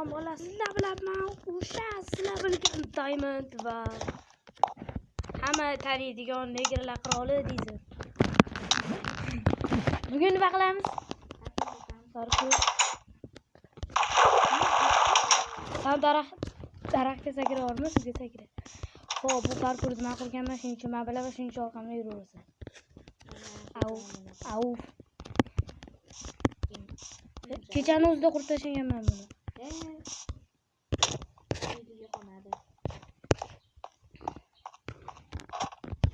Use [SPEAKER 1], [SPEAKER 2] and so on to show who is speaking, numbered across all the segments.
[SPEAKER 1] Salom bolalar, sizlar bilan men o'sha sizlar bilgan Diamond va hamma taniydigan negrlar qiroli Dizel. Bugun nima qilamiz? Parkur. Sen daraxtga sakra olma, suvga sakra. Xo'p, bu parkurni men qilganman, shuning uchun men bilaman, shuning uchun orqamdan yuraverasan. Au, au. Kechani o'zida qurib tashlaganman buni.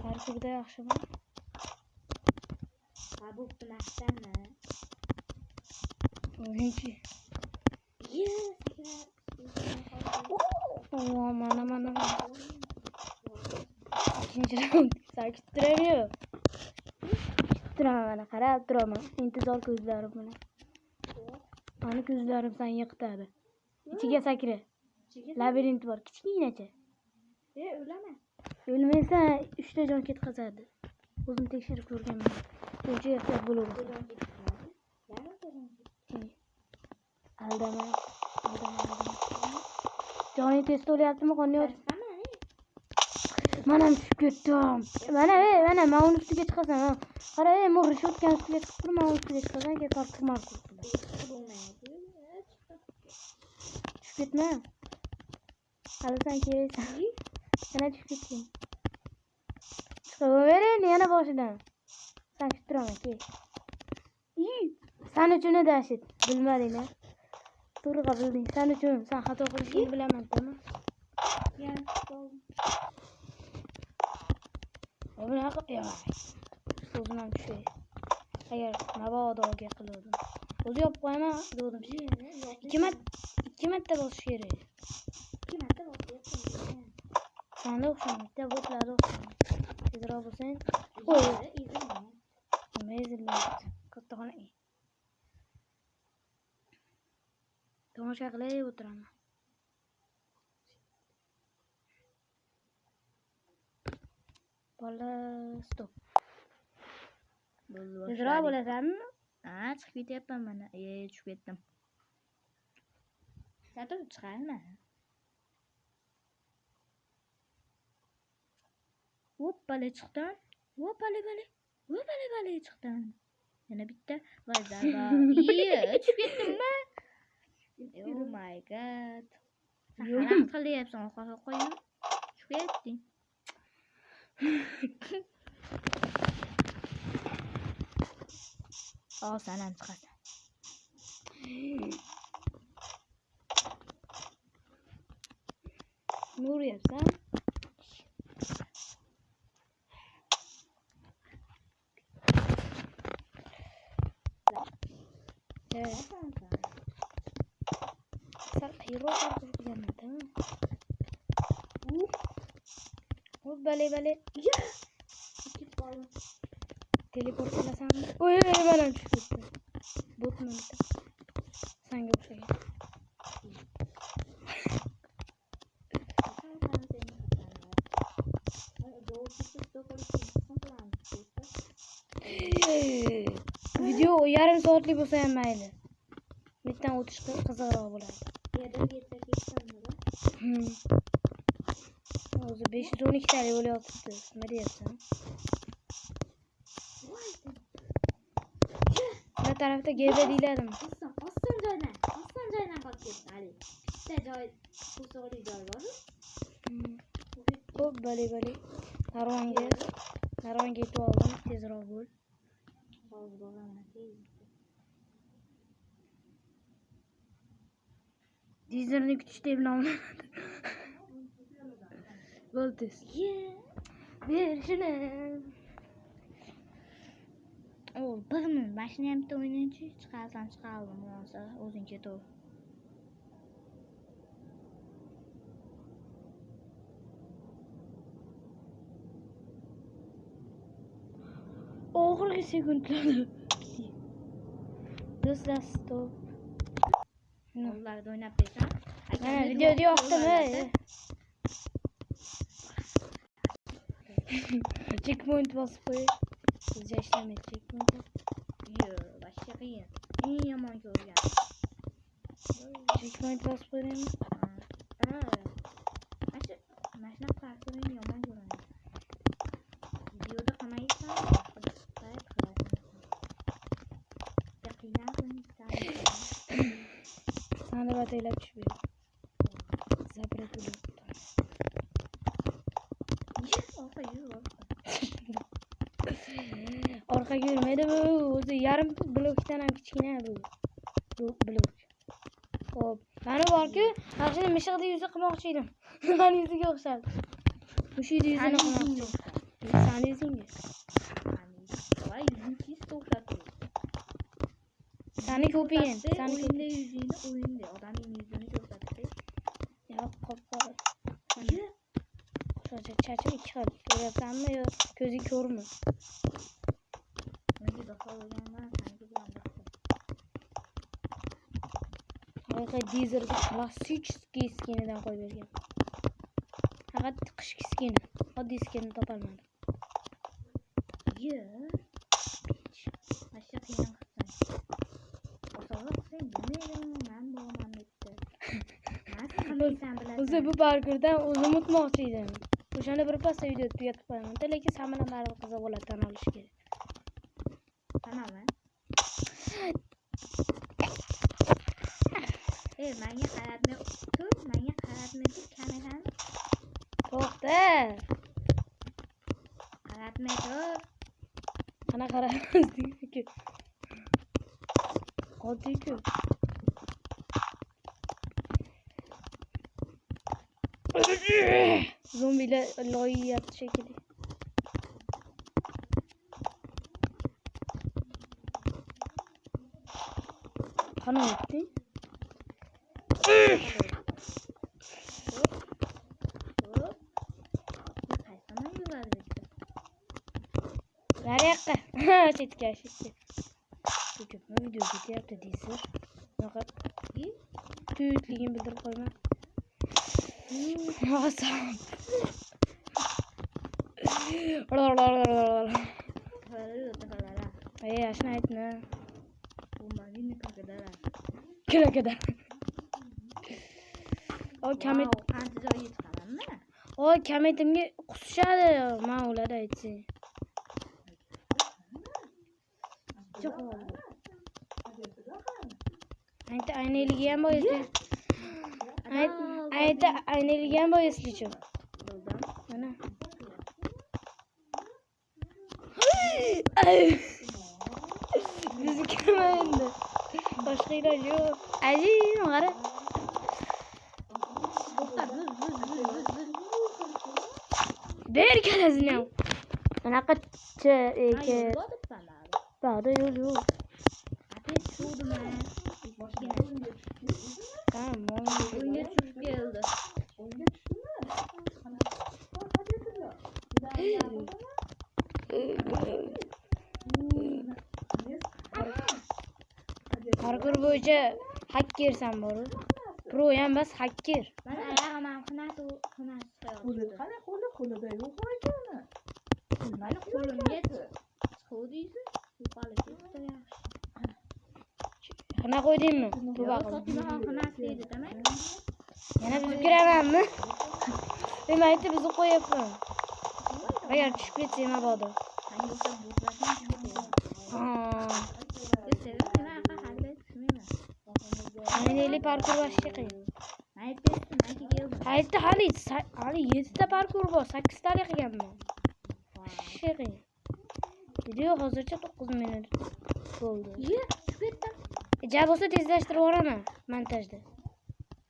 [SPEAKER 1] Parkurda yaxshimi?
[SPEAKER 2] Ha, bo'pti, maqtanma.
[SPEAKER 1] O'yinchi. Mana mana. Ikkinchi raund. San kuttiramiyor. Kuttiraman, mana qarab turaman. Intizor ko'zlarim bilan. Mani ko'zlarim seni yiqitadi. Ichiga sakra. Labirint bor, kichkinacha.
[SPEAKER 2] O'laman.
[SPEAKER 1] O'lmaysan, 3 ta jon ketqazadi. O'zim tekshirib ko'rganman. Shuncha ehtiyot bo'laversan. Aldama, aldama, aldama. Joning tez to'layaptimi, qonning och? Mana ham tushib ketdim. Mana, mana men uni ustiga chiqasan. Qara, men reshotkani ustiga chiqib turib, men uni ustiga chiqasan, keyin parkur markur. Tushib ketma. Hali sen kelaysan. Yana tushib ketding. Chiqaver endi yana boshidan. Sen kutib turaman, kel. Sen uchun edi ashit. Bilmading a? To'g'ri bilding. Sen uchun, sen xato qilishingni bilaman, tamam? Bunaqa yo'q. O'zim ham tushay. Agar mabodo qiluvdim. O'zi yopib qo'yaman dedim. 2 marta bosish kerak.
[SPEAKER 2] 2 marta bosish.
[SPEAKER 1] Senda o'xshamaydi, botlarda o'xshamaydi. Tezroq bo'lsang. Qo'y. Nima ezilmayapti? Katta xona. Tomosha qilib o'tiraman. Bola, stop. Tezroq bo'lasanmi?
[SPEAKER 2] Ha, chiqib ketyapman mana. Tushib ketdim. Satur chiqarma. Hoppala chiqdim. Hoppala bale. Hoppala bale chiqdim. Yana bitta va zarba. Tushib ketdimmi? Oh my god. Sen qilyapsan, qo'yib qo'yib. Tushib ketding. Sen ham chiqasan.
[SPEAKER 1] Nima uryapsan? Sal qiyinroq parkur qilganman, tamam? Hop, bale bale. Teleport qilasanmi? Oy, mana tushib ketdi. Botman bitta. Sanga o'xshagan. Video yarim soatlik bo'lsa ham mayli. Bitdan o'tish qiziqroq bo'ladi. O'zi 512 talik bo'lyapti. Nima deyapsan? Bu tarafda GB deyiladimi?
[SPEAKER 2] Oson joydan, oson joydan qolib ketdi hali. Bitta joy, to'sog'li joy bor-ku.
[SPEAKER 1] Xo'p, bale bale. Narvonga yetib oldim, tezroq bo'l.
[SPEAKER 2] Hozir boraman, tez.
[SPEAKER 1] Dizelni kutish deb nomlanadi. Bo'l tez. Ber shuni.
[SPEAKER 2] O, bir minut, mashina ham bitta o'ynaychi, chiqarsam chiqardim, bo'lmasa o'zing ketaver.
[SPEAKER 1] Oxirgi sekundlarda. Do'stlar, stop.
[SPEAKER 2] Ularda o'ynab bersam.
[SPEAKER 1] Mana videoda yoqdim, ey. Checkpoint bosib qo'y. O'zi ishlamaydi checkpoint.
[SPEAKER 2] Yo'q, vashsha qiyin. Eng yomon ko'rgan.
[SPEAKER 1] Checkpoint bosib qo'yaymi?
[SPEAKER 2] Ha. Mana shunaqa parkurni yomon ko'raman. Videoda qilmaysan, boshqa payt qilasan. Qiynalsin.
[SPEAKER 1] Sani bataylab tushib ber. Zabrat bo'lib.
[SPEAKER 2] Orqaga yur.
[SPEAKER 1] Orqaga yurmaydi bu. O'zi yarim blokdan ham kichkina bu. Bu blok. Xo'p, mana borku, mana shuni mishiqni yuzi qilmoqchi edim. Mani yuziga o'xshadi. Mushukni yuzini qilmoqchi. Sani yuzingga.
[SPEAKER 2] Voy, yuzing чисто o'xshadi.
[SPEAKER 1] Sani ko'ping, sani
[SPEAKER 2] o'yinda yuzingni, o'yinda odamning yuzini ko'rsatdi.
[SPEAKER 1] Yo'q, qop-qora. O'sha chachim ikki xil. Ko'ryapsanmi yo ko'zing ko'rmi?
[SPEAKER 2] Menga daho bo'lganman, senga bilan daho.
[SPEAKER 1] Haqiqiy Dezerga klassический skinidan qo'yib bergan. Faqat qishki skini, oddiy skinni topolmadim.
[SPEAKER 2] Ye. Mana qiyin qilsan. Osonroq qilsang bo'lmaydi, men bo'laman debdi. Men qilmaysan bilasan.
[SPEAKER 1] O'zi bu parkurdan o'zim o'tmoqchi edim. O'shanda bir pasda video tugatib qo'yaman, lekin sen bilan baribir qiziq bo'ladi, tan olish kerak.
[SPEAKER 2] Tamammi? Menga qaratmay tur, menga qaratmay tur kamerani.
[SPEAKER 1] To'xta.
[SPEAKER 2] Qaratmay tur.
[SPEAKER 1] Qana qaraymiz deydi. Oddiy-ku. Zombilar loyiyapti shekilli. Qani o'tding? Nariyoqqa. Chetga, chetga. Ko'pmi video ketyapti deysiz. Bunaqa tuyutligini bildirib qo'yma. Oson. Ey, ashuni aytma. Krokodil. O kamet
[SPEAKER 2] qancha joyga chiqamanmi?
[SPEAKER 1] O kametimga qusishadi. Men ular aytsang. Ayta aynaligi ham bor esli. Ayta aynaligi ham bor eslichi. Mana. Bizni kirma endi. Boshqa iloj yo'q. Ajin, qara. Ber ikkalasini ham. Bunaqa ch eki. Bag'da yo'l yo'q.
[SPEAKER 2] Ateş tushdim.
[SPEAKER 1] Tamam.
[SPEAKER 2] O'yinga tushib keldi.
[SPEAKER 3] O'yinga tushdimi?
[SPEAKER 1] Parkur bo'yicha hakkersan boru. Pro ham bas hacker.
[SPEAKER 2] Mana oyog'im ham xinasi chiqayapti.
[SPEAKER 3] Qani qo'li qo'lida yo'q ekani.
[SPEAKER 2] Mana qo'limga chiquvdingiz. Yo'qolib ketdi yaxshi.
[SPEAKER 1] Xina qo'ydingmi? Tavba qil.
[SPEAKER 2] Fotimaxon xinasi deydi, demak.
[SPEAKER 1] Yana buzib kiramanmi? Men aytib buzib qo'yapman. Agar tushib ketsam mabodo.
[SPEAKER 2] Sen yo'qsa bo'tlasang tushib ketadi.
[SPEAKER 1] Ha.
[SPEAKER 2] Sen hali tushmayman.
[SPEAKER 1] Aynali parkur вообще qiyin.
[SPEAKER 2] Aytdim,
[SPEAKER 1] Aytdi hali hali 7 ta parkur bor, 8 tali qilganman. Вообще qiyin. Video hozircha 9 minut bo'ldi.
[SPEAKER 2] Ye, tushib ketdim.
[SPEAKER 1] Ja bo'lsa tezlashtirib yuboraman montajda.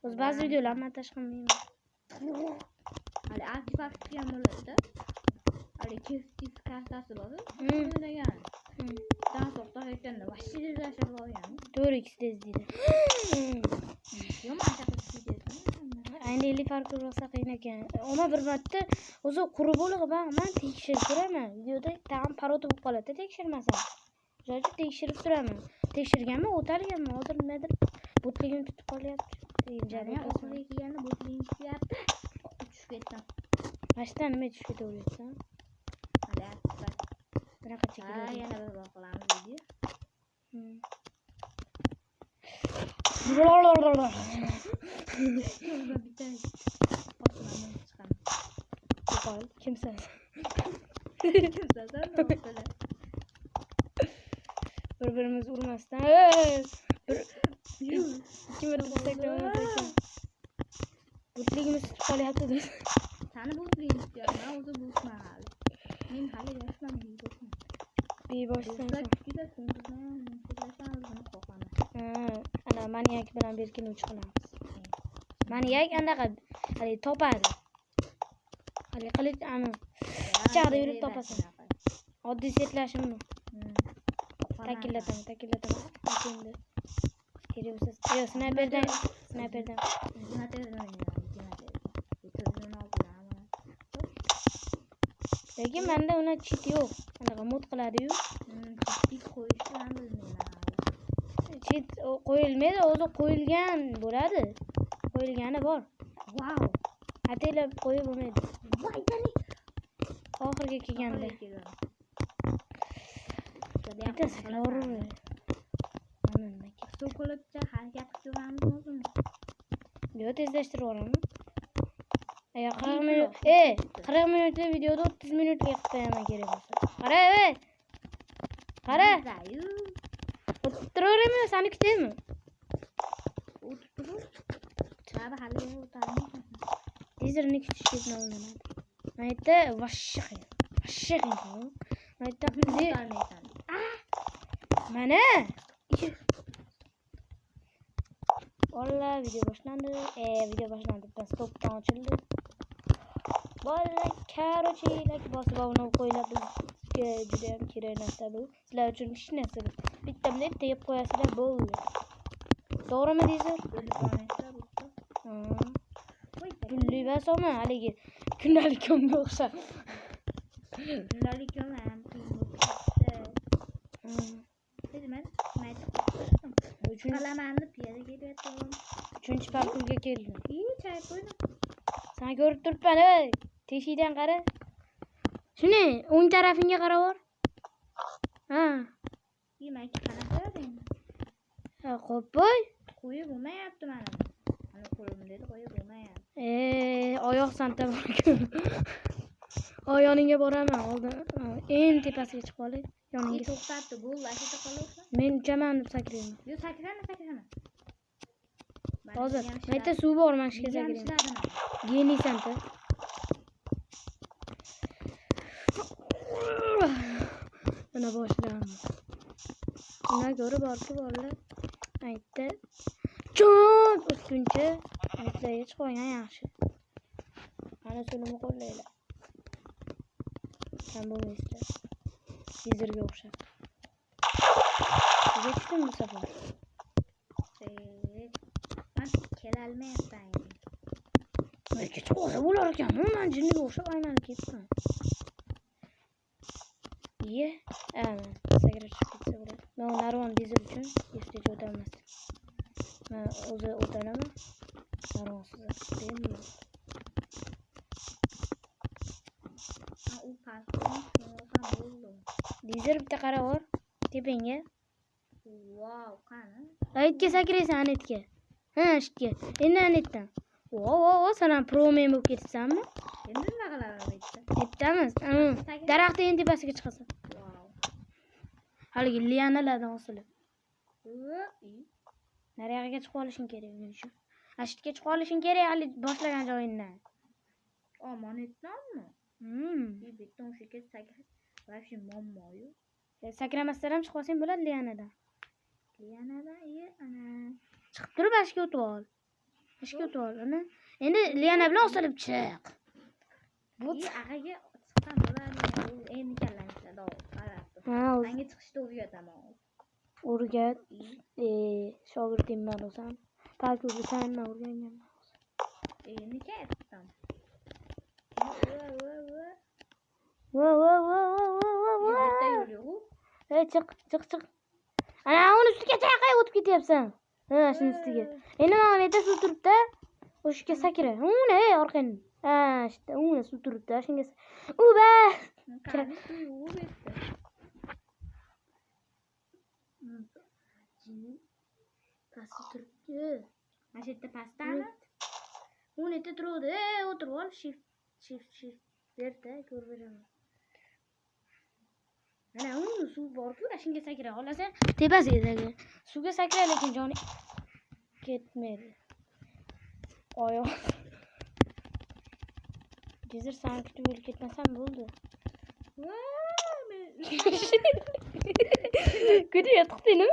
[SPEAKER 1] O'z ba'zi videolar montaj qilmayman.
[SPEAKER 2] Hali artefakt degan bo'ladi-da. Hali kesib kartasi bor. O'ynagan. Dan to'xtatganda вообще tezlashtirib yuborgan.
[SPEAKER 1] 4x tez deydi.
[SPEAKER 2] Yo'q, men tushib ketdim.
[SPEAKER 1] Aynali parkur rosa qiyin ekan. Ammo bir marta o'zi qurib bo'lib men tekshirib turaman. Videoda tag'in parota bo'lib qoladi, tekshirmasam. O'sha uchun tekshirib turaman. Tekshirganman, o'talganman. Hozir nimadir botligim tutib qolyapti.
[SPEAKER 2] Yana oxiriga kelganda botligim tutyapti. Tushib ketdim.
[SPEAKER 1] Mana shu nima tushib ketaveryapsan?
[SPEAKER 2] Hali artefakt.
[SPEAKER 1] Bunaqa chekiladi.
[SPEAKER 2] Yana bir bor qilamiz video. Bitta osmondan chiqaman.
[SPEAKER 1] Yo'qol, kimsan?
[SPEAKER 2] Kimsan?
[SPEAKER 1] Bir-birimiz urmasdan. Bir ikki marta sakramasdan. Butligimiz tutib qolyapti.
[SPEAKER 2] Sani butliging tutyapman, o'zi butman hali. Men hali yoshman, beboshman.
[SPEAKER 1] Beboshsan.
[SPEAKER 2] Juda ko'ngilman, buni qo'rqaman.
[SPEAKER 1] Ha, ana maniak bilan berkinuvchi qilamiz. Maniak anaqa hali topadi. Hali qilich ani pichoqda yurib topasan. Oddiy setlashimmi? Takillataman, takillataman. Endi kerak bo'lsa, yo'q, snayperdan, snayperdan. Lekin menda uni cheat yo'q. Anaqa mod qiladi-yu.
[SPEAKER 2] Cheat qo'yishni ham bilmayman.
[SPEAKER 1] Cheat qo'yilmaydi, o'zi qo'yilgan bo'ladi. Qo'yilgani bor.
[SPEAKER 2] Wow.
[SPEAKER 1] Ataylab qo'yib bo'lmaydi.
[SPEAKER 2] Voy bali.
[SPEAKER 1] Oxirga kelganda. Bitta sakraveradi. Mana nima kerak.
[SPEAKER 2] Suv qilibcha harakat qilib ko'ramizmi o'zimiz?
[SPEAKER 1] Yo'q, tezlashtirib yuboraman. Agar 40 minut, 40 minutlik videoda 30 minutga qilib qo'yaman kerak bo'lsa. Qara, ey. Qara. O'tib turaveraymi, seni kutaymi?
[SPEAKER 2] O'tib tur. Sababi hali o'tolmaysan.
[SPEAKER 1] Dizerni kutish deb nomlanadi. Mayda vashshe qiyin. Vashshe qiyin. Mayda
[SPEAKER 2] o'tolmaysan.
[SPEAKER 1] Mana. Valla video boshlandi. Video boshlandi. Stopdan ochildi. Valla, короче, like bosib obuna qo'yinglar. Bizga juda ham kerak narsa bu. Sizlar uchun hech narsa bu. Bitta bunday tegib qo'yasizlar, bo'ldi. To'g'rimi deysiz? Pulli basoma haligi kundalik komga o'xshab.
[SPEAKER 2] Kundalik kom ham qiyin bo'lib ketdi. Men qalaman deb piyoda kelyaptim.
[SPEAKER 1] 3-parkurga keldim.
[SPEAKER 2] Chay qo'ydim.
[SPEAKER 1] Sen ko'rib turibman, ey. Teshikdan qara. Shuni o'ng tarafingga qarab bor. Ha.
[SPEAKER 2] Demak, qanaqa endi?
[SPEAKER 1] Ha, qo'yib qo'y.
[SPEAKER 2] Qo'yib bo'lmayapti mana. Mana qo'lim dedi, qo'yib bo'lmayapti.
[SPEAKER 1] Oyoq santa bor-ku. Oyoningga boraman, oldin eng tepasiga chiqib olay. Yoningga.
[SPEAKER 2] To'xtatdi, bo'ldi, ashita qolaversin.
[SPEAKER 1] Men uchaman deb sakrayman.
[SPEAKER 2] Yo'q, sakrama, sakrama.
[SPEAKER 1] Hozir mayda suv bor, mana shu yerga sakrayman. Geniysan-ta. Mana boshlandi. Undan ko'ra borki bolalar aytdi. Cho'p o'tguncha aytlarga chiqib olgan yaxshi. Mana suvni qo'llanglar. Kam bo'lmaysizlar. Dizerga o'xshab. Sizga tushdim bu safar.
[SPEAKER 2] Men kelolmayapman.
[SPEAKER 1] Nega chiqib olsa bo'lar ekan? Men jinniga o'xshab aylanib ketdim. Iye, ana sakrab chiqib ketsa bo'ladi. Men narvon dizel uchun liftga o'tolmas. Men o'zi o'tolaman. Narvonsiz bemalol.
[SPEAKER 2] U parkurni bo'ldi.
[SPEAKER 1] Dizel bitta qarab bor tepangga.
[SPEAKER 2] Wow, qani?
[SPEAKER 1] Aytga sakraysan, anetga. Ha, shitga. Endi anetdan. Vo, vo, vo, sen ham pro men bo'lib ketibsanmi?
[SPEAKER 2] Endi nima qilaman bu yerda?
[SPEAKER 1] Aytamiz. Daraxtning endi tepasiga chiqasan.
[SPEAKER 2] Wow.
[SPEAKER 1] Haligi lianalardan osilib. Nariyog'iga chiqib olishing kerak buning uchun. Ashitga chiqib olishing kerak hali boshlagan joyingdan.
[SPEAKER 2] Omonatdanmi? Bitta o'sha sakrab, вообще muammo-yu.
[SPEAKER 1] Sakramasdan ham chiqib olsang bo'ladi lianadan.
[SPEAKER 2] Lianadan, ana.
[SPEAKER 1] Chiqib turib ashga o'tib ol. Ashga o'tib ol, ana. Endi liana bilan osilib chiq.
[SPEAKER 2] Bu ag'aga chiqqan bo'ladi, u endi kallam ishladi, qarab. Menga chiqishni o'rgataman.
[SPEAKER 1] O'rgat. Shogirdingman o'sam. Parkurni sendan o'rganganman.
[SPEAKER 2] Endi ketdim.
[SPEAKER 1] Vo vo vo vo vo vo. Ey, chiq, chiq, chiq. Ana uni ustiga chaqay o'tib ketyapsan. Ha, shuni ustiga. Endi mana bu yerda suv turibdi. O'sha sakra. Uni, ey, orqangda. Ha, işte uni suv turibdi. Shunga. Uba. Pastda turibdi. Yo'q.
[SPEAKER 2] Mana shu yerda pastdami?
[SPEAKER 1] Uni yerda turuvdi. O'tirib ol, shift shift shift berda ko'rib beraman. Mana uni suv bor-ku, shunga sakra olasan, tepasiga sakra. Suvga sakra, lekin joni ketmaydi. Oyoq. Jizir san kutib o'lib ketmasam bo'ldi. Kutib yotibding-ku.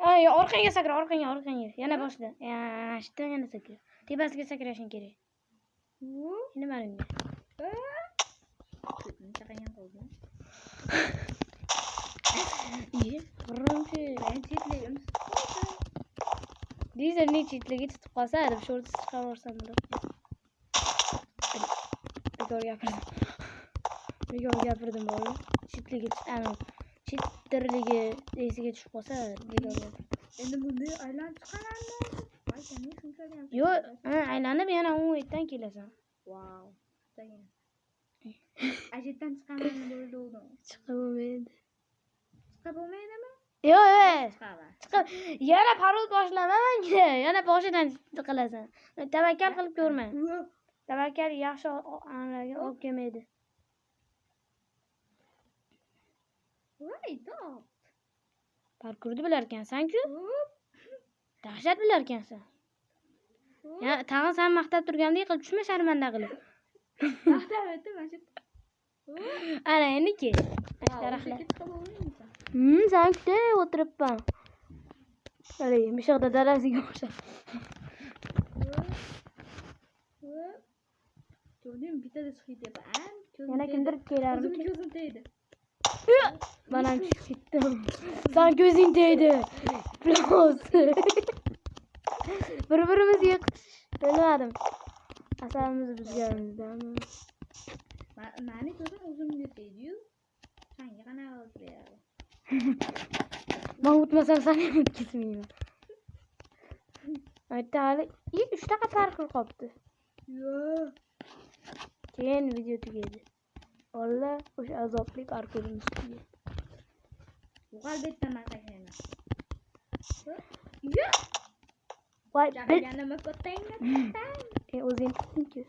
[SPEAKER 1] Ay, orqangga sakra, orqangga, orqangga. Yana boshla. Ya, shundan yana sakra. Tepasiga sakrashing kerak. Nima unga?
[SPEAKER 2] Chaqagan qo'lni.
[SPEAKER 1] Iye, birinchi
[SPEAKER 2] Men chetligim.
[SPEAKER 1] Dizerning chetligi tutib qolsa, deb shorts chiqarib yuborsam bo'ladi. Bekor gapirdim. Bekor gapirdim bola. Chetligi, ana, chettirligi esiga tushib qolsa, bekor gapirdim.
[SPEAKER 2] Endi bunday aylanib chiqamanmi? Voy, seni shunchalik ham.
[SPEAKER 1] Yo'q, aylanib yana u yerdan kelasan.
[SPEAKER 2] Vau. Ajetdan chiqaman bo'ldi.
[SPEAKER 1] Chiqib bo'lmaydi.
[SPEAKER 2] Chiqib bo'lmaydimi?
[SPEAKER 1] Yo'q, yo'q.
[SPEAKER 2] Chiqaman.
[SPEAKER 1] Chiqib yana parol boshlama manga. Yana boshidan qilasan. Tavakkal qilib ko'rma. Tavakkal yaxshi anlarga olib kelmaydi.
[SPEAKER 2] Voy, dog.
[SPEAKER 1] Parkurni bilar ekansan-ku. Dahshat bilar ekansan. Ya, tag'in sen maqtab turgandek qilib tushma, sharmanda qilib.
[SPEAKER 2] Maqtab o'tdim mana shu.
[SPEAKER 1] Ana endi ke. Daraxtlar. Sen kutib o'tiribman. Haligi mishiqda dadasiga o'xshab.
[SPEAKER 2] Ko'rdim, bittada chiqib ketyapman.
[SPEAKER 1] Yana kimdir kelarmi?
[SPEAKER 2] O'zim ko'zim tegdi.
[SPEAKER 1] Mana tushib ketdim. Sen ko'zing tegdi. Plos. Bir-birimizni yiqitish bilmadim. Asabimizni buzganimizdanmi?
[SPEAKER 2] Mani ko'zim o'zimga tegdi-yu. Senga qanaqa o'tiradi?
[SPEAKER 1] Men o'tmasam seni ham o'tkazmayman. Aytdi hali 3 taqa parkur qolibdi.
[SPEAKER 2] Yo'q.
[SPEAKER 1] Keyin video tugaydi. Olla o'sha azobli parkurimiz tugaydi.
[SPEAKER 2] Yo'qol bu yerdan men sakrayman. Yo'q.
[SPEAKER 1] Voy,
[SPEAKER 2] Chaqirganimni ko'tangni tutang.
[SPEAKER 1] O'zing tutding-ku.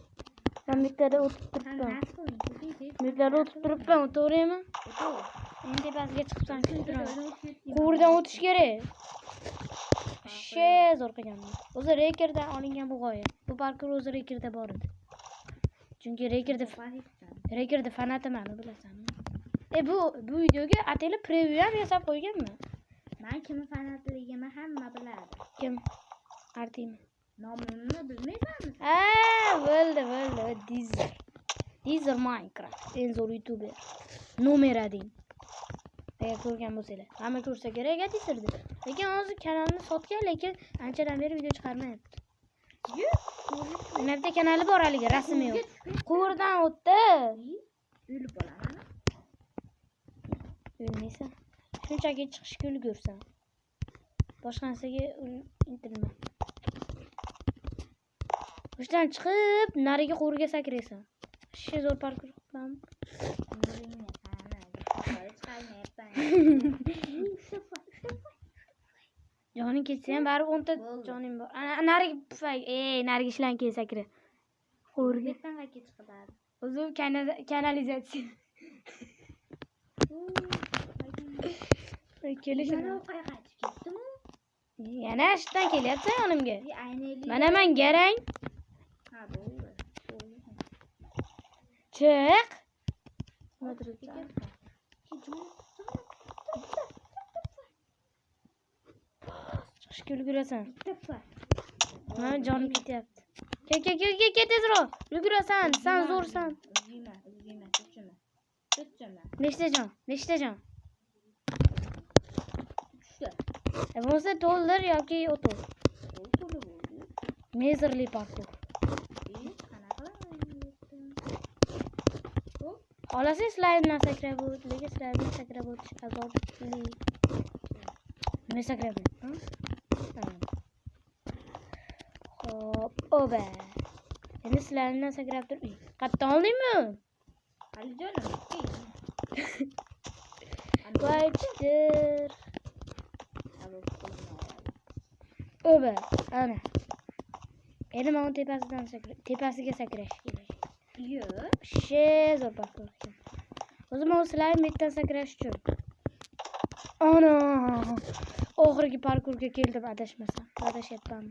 [SPEAKER 1] Men bittada o'tib turibman.
[SPEAKER 2] Nasıl qilding?
[SPEAKER 1] Bittada o'tib turibman, o'taveraymi?
[SPEAKER 2] O'taver.
[SPEAKER 1] Endi tepasiga chiqibsan, kutib turaman. Quvurdan o'tish kerak. She zo'r qilganman. O'zi rekerdan olingan bu g'oya. Bu parkur o'zi rekerda bor edi. Chunki rekerda fanatiman, bilasanmi? Bu videoga ataylab preview ham yasab qo'yganman.
[SPEAKER 2] Men kimni fanatligimni hamma biladi.
[SPEAKER 1] Kim? Artimi.
[SPEAKER 2] Nomimni bilmaysanmi?
[SPEAKER 1] Ha, bo'ldi, bo'ldi. Deezer. Deezer Minecraft. Eng zo'r YouTuber. Nomer 1. Agar ko'rgan bo'lsanglar. Hamma ko'rsa kerak, Deezerni. Lekin hozir kanalni sotgan, lekin anchadan beri video chiqarmayapti.
[SPEAKER 2] Yo'q.
[SPEAKER 1] Yana bitta kanali bor haligi, rasmi yo'q. Quvurdan o'tdi.
[SPEAKER 2] O'lib qolaman.
[SPEAKER 1] O'lmaysan. Shunchaki chiqishga ulgursan. Boshqa narsaga intilma. O'shadan chiqib, nariga quvurga sakraysan. Shu zo'r parkur qilibman. Joning ketsa ham baribir 10 ta joning bor. Ana narigi pufak, narigi ishlan keyin sakra. Quvurga.
[SPEAKER 2] Yerdan qayerga chiqadi?
[SPEAKER 1] O'zi kanalizatsiya. Kelish.
[SPEAKER 2] Yana qayerga ketdimi?
[SPEAKER 1] Yana shundan kelyapsan yonimga. Mana men garang.
[SPEAKER 2] Ha, bo'ldi.
[SPEAKER 1] Chiq. Chiqishga ulgurasan. Mana jonim ketyapti. Kel, kel, kel, kel, kel tezroq. Ulgurasan, sen zo'rsan.
[SPEAKER 2] Uzgiyman, uzgiyman, tutchima. Tutchima.
[SPEAKER 1] Nechta jon? Nechta jon?
[SPEAKER 2] 3ta.
[SPEAKER 1] Bo'lsa to'ldir yoki o'tur.
[SPEAKER 2] To'ldir bo'ldi.
[SPEAKER 1] Mezirli parkur.
[SPEAKER 2] Qanaqa qilaman?
[SPEAKER 1] Xohlasang slayddan sakrab o't, lekin slayddan sakrab o'tish azobli. Nima sakrab o'tdim? Xo'p, oba. Endi slayddan sakrab turib, qayerdan oldingmi?
[SPEAKER 2] Hali jonim.
[SPEAKER 1] Voy chiqdir. O'ba, ana. Endi mana tepasidan tepasiga sakrash kerak.
[SPEAKER 2] Yo'q.
[SPEAKER 1] She zo'r parkur ekan. O'zim o slime betdan sakrash uchun. Ana! Oxirgi parkurga keldim adashmasam. Adashyapman.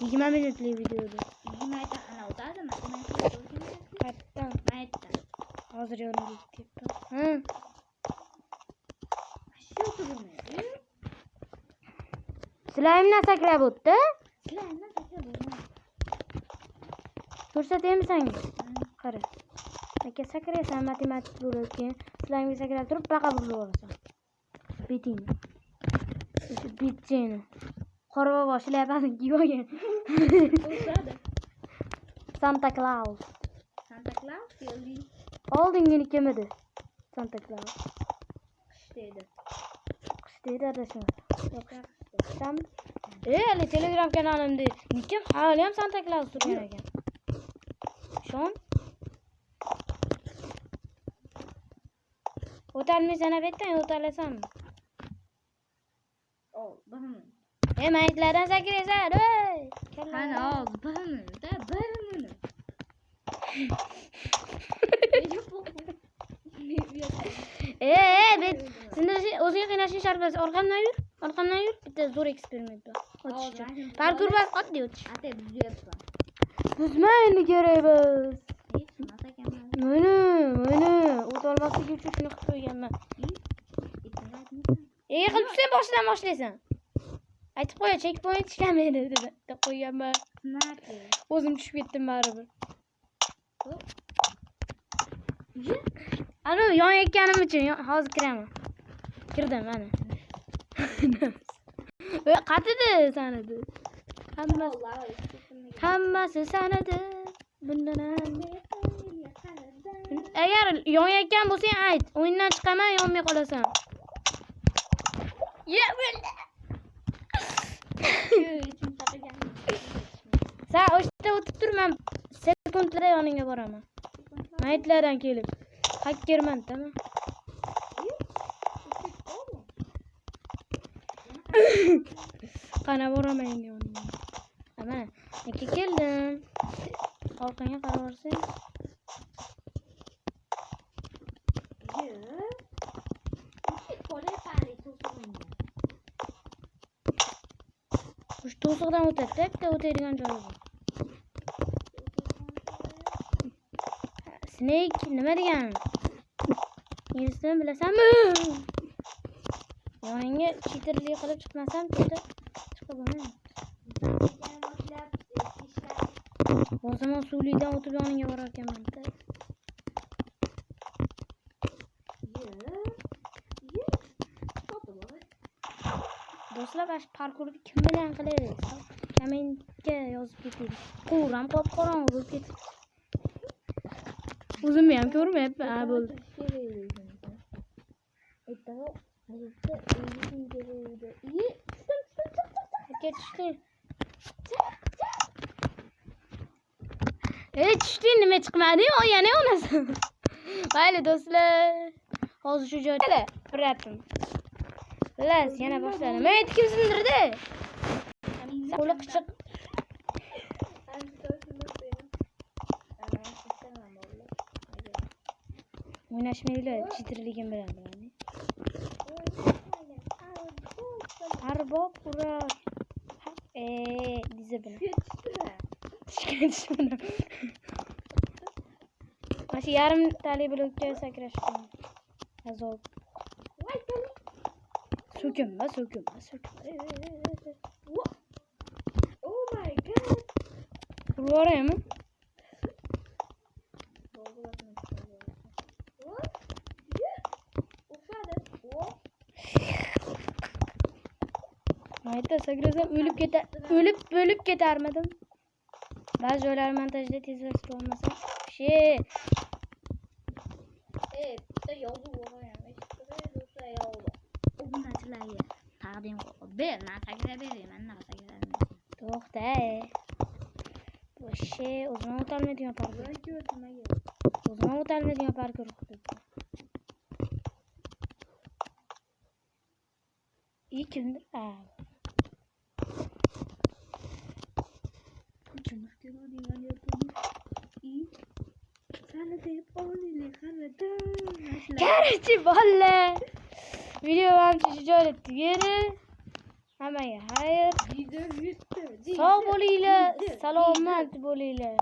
[SPEAKER 1] 20 minutlik videoda.
[SPEAKER 2] 20 ta ana o'tadi, matematika
[SPEAKER 1] Qayerdan?
[SPEAKER 2] Maytdan.
[SPEAKER 1] Hozir yonimga ketyapman. Ha?
[SPEAKER 2] Shu turmaydi.
[SPEAKER 1] Slime'dan sakrab o'tdi.
[SPEAKER 2] Slime'dan sakrab o'tdi.
[SPEAKER 1] Ko'rsataymi senga? Qara. Aka sakraysan matematik bo'lib, keyin slime'ga sakrab turib baqa burilib olasan. Betingni. O'sha betchini. Qorbobo shlyapasini kiyib olgan.
[SPEAKER 2] O'tadi.
[SPEAKER 1] Santa Claus.
[SPEAKER 2] Santa Claus keldi.
[SPEAKER 1] Oldingini kim edi? Santa Claus.
[SPEAKER 2] Qishda edi.
[SPEAKER 1] Qishda edi adashmasam. Yo'q, qishdami? Hali Telegram kanalimda nikim hali ham Santa Claus turgan ekan. Shon? O'talmaysan betdan, o'talasanmi?
[SPEAKER 2] Bir minut.
[SPEAKER 1] Mayitlardan sakraysan, ey!
[SPEAKER 2] Qani hozir bir minut, bir minut.
[SPEAKER 1] Bet sindirishing, o'zingni qiynashing shart emas. Orqamdan yur, orqamdan yur. Bitta zo'r eksperiment bor. O'tish uchun. Parkur bas, oddiy o'tish.
[SPEAKER 2] Ata buzyapman.
[SPEAKER 1] Buzma endi kerak biz.
[SPEAKER 2] Hech nima ekanman.
[SPEAKER 1] Mana, mana, o'tolmasligi uchun shuni qilib qo'yganman. Qilib tursang boshidan boshlaysan. Aytib qo'y, checkpoint ishlamaydi deb qo'yganman. O'zim tushib ketdim baribir. Ana yonayotganim uchun hozir kiraman. Kirdim mana. Qatidi sanidi. Hammasi sanidi. Bundan ham. Agar yonayotgan bo'lsang ayt, o'yindan chiqaman, yonmay qolasan. Ya, bo'ldi. Sen o'sha o'tib tur, men sekundlarda yoningga boraman. Mayitlardan kelib. Hakkerman, tamam. Qana boraman endi yoningga. Mana, aka keldim. Orqangga qarab borsang. O'sha to'siqdan o'tadi, bitta o'tadigan joyi bor. Snake nima degani? Ingliz tilini bilasanmi? Yoningga cheaterlik qilib chiqmasam, to'ta chiqib bo'lmaydi. O zaman suvlikdan o'tib yoningga borar ekanman. Do'stlar, mana shu parkurni kim bilan qilaylik? Kommentga yozib keting. Qo'ram qop-qorong'i bo'lib ketdi. O'zimni ham ko'rmayapman. Ha, bo'ldi. Tushding. Tushding, nima chiqmading? O yana onasan. Mayli do'stlar. Hozir shu joyda biratim. Xullas, yana boshladim. Men kim sindirdi? Qo'li qichiq. O'ynashmaylar, cheaterligim bilan biladi. Arbob urar. Dizi bilan. Tushgan tushmadim. Mana shu yarim tali blokka sakrash qiyin. Azob. So'kinma, so'kinma, so'kinma.
[SPEAKER 2] Oh my god.
[SPEAKER 1] Urib yuboraymi? Mayda sakrasam o'lib ketar, o'lib ketarmidim. Ba'zi joylar montajda tezlashtirib olmasam. She.
[SPEAKER 2] Bitta yozuv bo'lgan. Do'stlar yozuv. Obunachilarga taqdim qilib ber, men sakrab berayman, nima sakrab.
[SPEAKER 1] To'xta. She, o'zim o'tolmaydigan parkur. O'zim o'tolmaydigan parkur qilib. Kimdir?
[SPEAKER 2] Ko'rdingman youtube. I sani deb olinglar haradan.
[SPEAKER 1] Короче, bolalar. Video ancha shu joyda tugadi. Hammaga xayr.
[SPEAKER 2] Video yutdi.
[SPEAKER 1] Sog' bo'linglar, salomat bo'linglar.